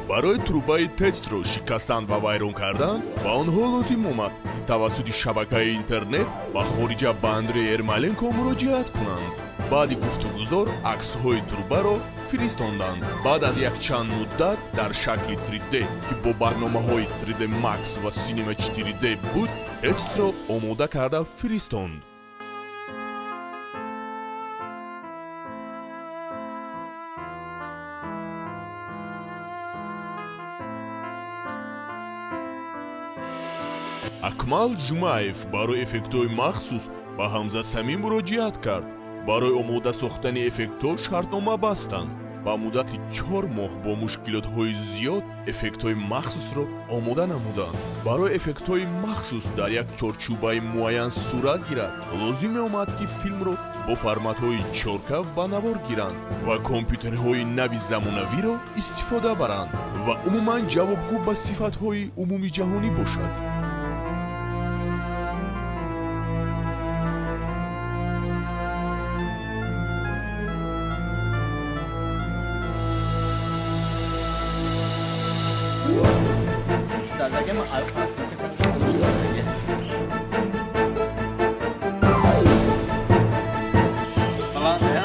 Барои трубаи ТЭЦ-ро шикастан ва вайрон кардан ба онҳо лозим омад, ки тавассути шабакаи интернет ба хориҷа ба Андрей Ермоленко муроҷиат кунанд. Баъди гуфтугузор аксҳои трубаро фиристонданд. Баъд аз якчанд муддат дар шакли 3D, ки бо барномаҳои 3D Max ва Cinema 4D буд, ТЭЦ-ро омода карда фиристонд. Акмал Ҷумаев барои эффектҳои махсус ба Ҳамза Самӣ муроҷиат кард. Барои омода сохтани эффектҳо шартнома бастанд. Ба муддати 4 моҳ бо мушкилотҳои зиёд эффектҳои махсусро омода намуданд. Барои эффектҳои махсус дар як чорчӯбаи муайян сурат гирад, лозим меомад, ки филмро бо форматҳои 4К ба навор гиранд ва компютерҳои нави замонавиро истифода баранд ва умуман ҷавобгӯ ба сифатҳои умумиҷаҳонӣ бошад. Дардагема ай паста ка. Баланд, я?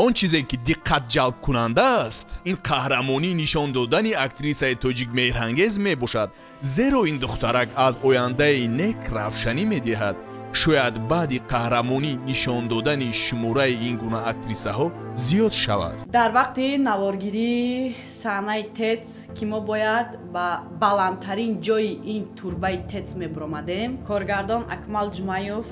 Он чизе, ки диққат ҷалбкунанда аст, ин қаҳрамонӣ нишон додани актрисаи тоҷик Меҳрангез мебошад, зеро ин духтарак аз ояндаи нек равшанӣ медиҳад. Шояд баъди қаҳрамонӣ нишон додани шумораи ин гуна актрисаҳо зиёд шавад. Дар вақти наворгирии саҳнаи ТЭЦ, ки мо бояд ба баландтарин ҷои ин турбаи ТЭЦ мебуромадем, коргардон Акмал Ҷумаев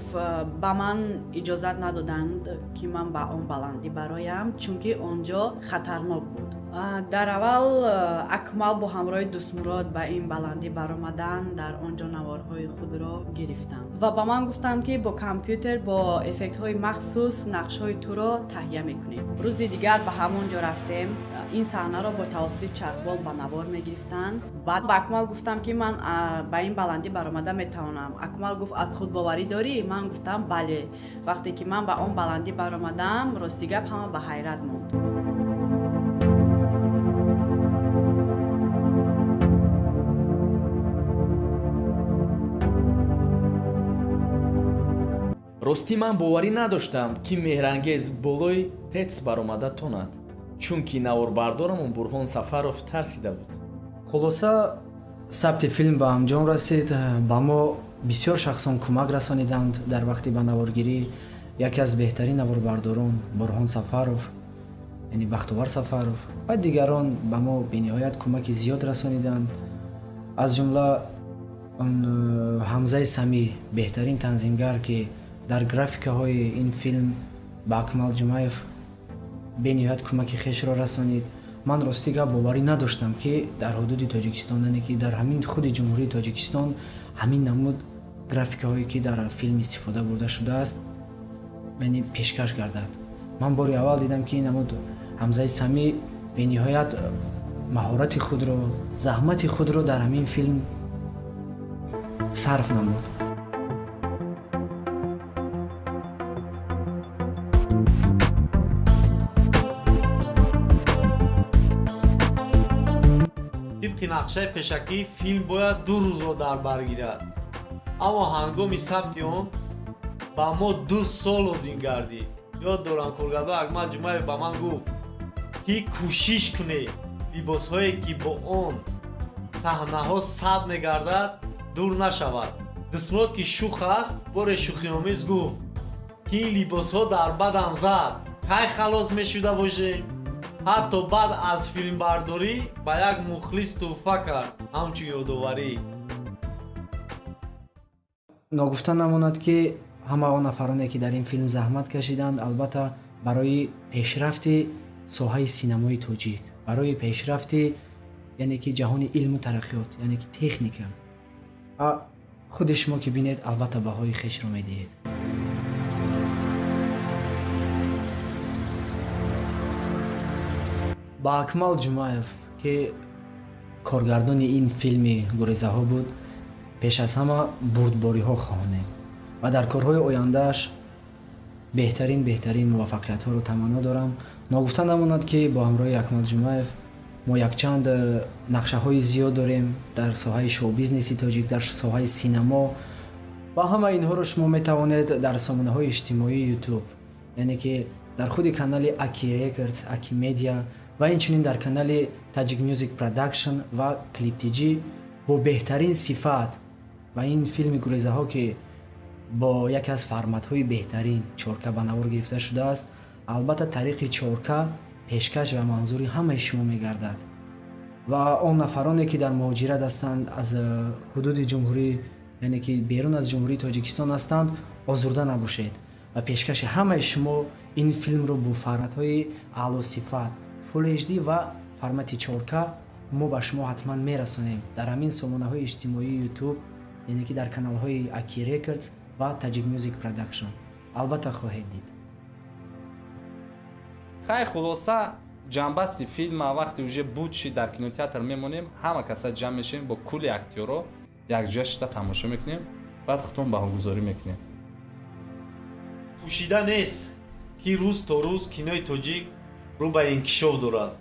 ба ман иҷозат надоданд, ки ман ба он баландӣ бароям, чунки он ҷо хатарнок буд. Дар аввал Акмал бо ҳамроҳи Дӯстмурод ба ин баландӣ баромаданд, дар он ҷо наворҳои худро гирифтанд ва ба ман гуфтанд, ки бо компютер, бо эффектҳои махсус нақшҳои туро таҳия мекунем. Рӯзи дигар ба ҳамон ҷо рафтем, ин саҳнаро бо тавассути чархбол ба навор мегирифтанд. Баъд ба Акмал гуфтам, ки ман ба ин баландӣ баромада метавонам. Акмал гуфт: «Аз худбоварӣ дорӣ?» Ман гуфтам: «Бале». Вақте ки ман ба он баландӣ баромадам, рости гап, ҳама ба ҳайрат монд. Ростӣ, ман боварӣ надоштам, ки Меҳрангез болои ТЭЦ баромада тонад, чунки наворбардорамон Бурҳон Сафаров тарсида буд. Хулоса, сабти филм ба анҷом расид. Ба мо бисёр шахсон кӯмак расониданд дар вақти ба наворгирӣ. Яке аз беҳтарин наворбардорон Бурҳон Сафаров, яъне Бахтовар Сафаров ва дигарон ба мо бениҳоят кӯмаки зиёд расониданд. Аз ҷумла он Ҳамзаи Самӣ, беҳтарин танзимгар, ки дар графикаҳои ин филм ба Акмал Ҷумаев бениҳоят кӯмаки хешро расонид. Ман, ростӣ гап, боварӣ надоштам, ки дар ҳудуди Тоҷикистон, яъне ки дар ҳамин худи Ҷумҳурии Тоҷикистон, ҳамин намуд графикаҳое, ки дар филм истифода бурда шудааст, яъне пешкаш гардад. Ман бори аввал дидам, ки ин намуд Ҳамзаи Самӣ бениҳоят маҳорати худро, заҳмати худро дар ҳамин филм сарф намуд. Тибқи нақшаи пешакӣ филм бояд 2 рӯзро дар бар гирад, аммо ҳангоми сабти он ба мо 2 сол лозим гардид. Ёд дорам, коргардон Акмал Ҷумаев ба ман гуфт, ки кӯшиш кунед, либосҳое ки бо он саҳнаҳо сабт мегардад, дур нашавад. Дусмурод, ки шух аст, боре шӯхиомез гуфт, ки ин либосҳо дар бадам зад, кай халос мешуда бошем? Ҳатто баъд аз филмбардорӣ ба як мухлис тӯҳфа кард ҳамчун ёдоварӣ. Ногуфта намонад, ки ҳама он нафароне, ки дар ин филм заҳмат кашиданд, албатта, барои пешрафти соҳаи синамои тоҷик, барои пешрафти, яъне ки ҷаҳони илму тараққиёт, яъне ки техника, худи шумо ки бинед, албатта, баҳои хешро медиҳед. Ба Акмал Ҷумаев, ки коргардони ин филми «Гурезаҳо» буд, пеш аз ҳама бурдбориҳо хоҳонем ва дар корҳои ояндааш беҳтарин муваффақиятҳоро таманно дорам. Ногуфта намонад, ки бо ҳамроҳи Акмал Ҷумаев мо якчанд нақшаҳои зиёд дорем дар соҳаи шоу-бизнеси тоҷик, дар соҳаи синамо, ва ҳама инҳоро шумо метавонед дар сомонаҳои иҷтимоии Ютуб, яъне ки дар худи канали Аки Рекордс, Аки Медиа ва инчунин дар канали Таҷик Music Production ва Клип Тҷ бо беҳтарин сифат ва ин филми «Гурезаҳо», ки бо яке аз форматҳои беҳтарин 4К ба навор гирифта шудааст, албатта, тариқи 4К пешкаш ва манзури ҳамаи шумо мегардад. Ва он нафароне, ки дар муҳоҷират ҳастанд, аз ҳудуди ҷумҳурӣ, яъне ки берун аз Ҷумҳурии Тоҷикистон ҳастанд, озурда набошед ва пешкаши ҳамаи шумо ин филмро бо форматҳои аълосифат Full HD ва формати 4К мо ба шумо ҳатман мерасонем дар ҳамин сомонаҳои иҷтимоии Ютуб, яъне ки дар каналҳои Аки Рекордс ва Таҷик Music Production, албатта, хоҳед дид. Хай, хулоса, ҷамъбасти филма вақте уже буд ши, дар кинотеатр мемонем, ҳама каса ҷамъ мешавем, бо кулли актёро якҷоя шита тамошо мекунем, баъд худтон баҳогузорӣ мекунем. Пӯшида нест, ки рӯз то рӯз кинои тоҷик рӯ ба инкишоф дорад.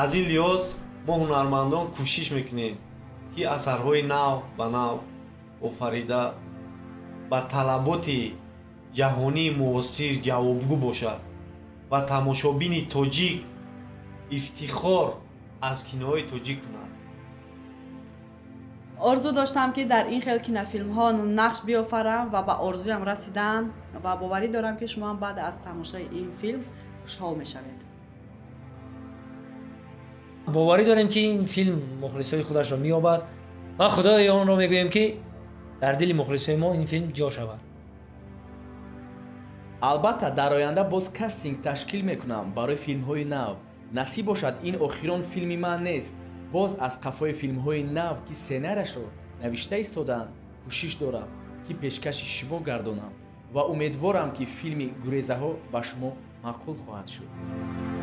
Аз ин лиҳоз мо, ҳунармандон, кӯшиш мекунем, ки асарҳои нав ба нав офарида, ба талаботи ҷаҳонии муосир ҷавобгӯ бошад ва тамошобини тоҷик ифтихор аз киноҳои тоҷик кунад. Орзу доштам, ки дар ин хел кинофилмҳо нақш биёфарам ва ба орзуям расидам ва боварӣ дорам, ки шумоам баъд аз тамошои ин филм хушҳол мешавед. Боварӣ дорем, ки ин филм мухлисои худашро меёбад ва худои онро мегӯем, ки дар дили мухлисои мо ин филм ҷо шавад. Албатта, дар оянда боз кастинг ташкил мекунам барои филмҳои нав. Насиб бошад, ин охирон филми ман нест. Боз аз қафои филмҳои нав, ки сценарияшро навишта истодаанд, кӯшиш дорам, ки пешкаши шумо гардонам ва умедворам, ки филми «Гурезаҳо» ба шумо маъқул хоҳад шуд.